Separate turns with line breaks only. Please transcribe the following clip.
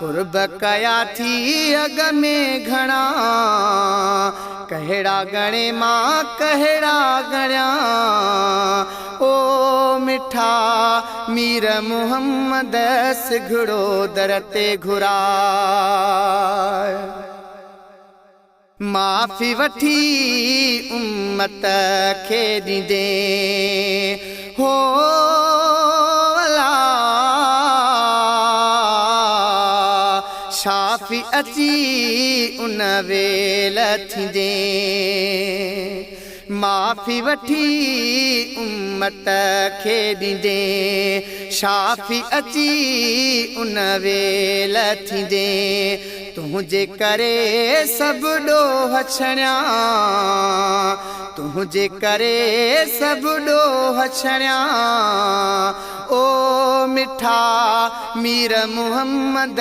قرب ڪيا ٿي اڳ ۾ گهڻا، ڪهڙا ڳڻي مان ڪهڙا ڳڻيان، او مٺا مير محمد سگهڙو در تي گهراء. معافي وٺي امت کي ڏيندين هو الا شافي اچي ان ويل ٿيندين. معافي وٺي امت کي ڏيندين، شافي اچي ان ويل ٿيندين، تنهنجي ڪري سڀ ڏوهه ڇڻيا، تنهنجي ڪري سڀ ڏوهه ڇڻيا، او مٺا مير محمد.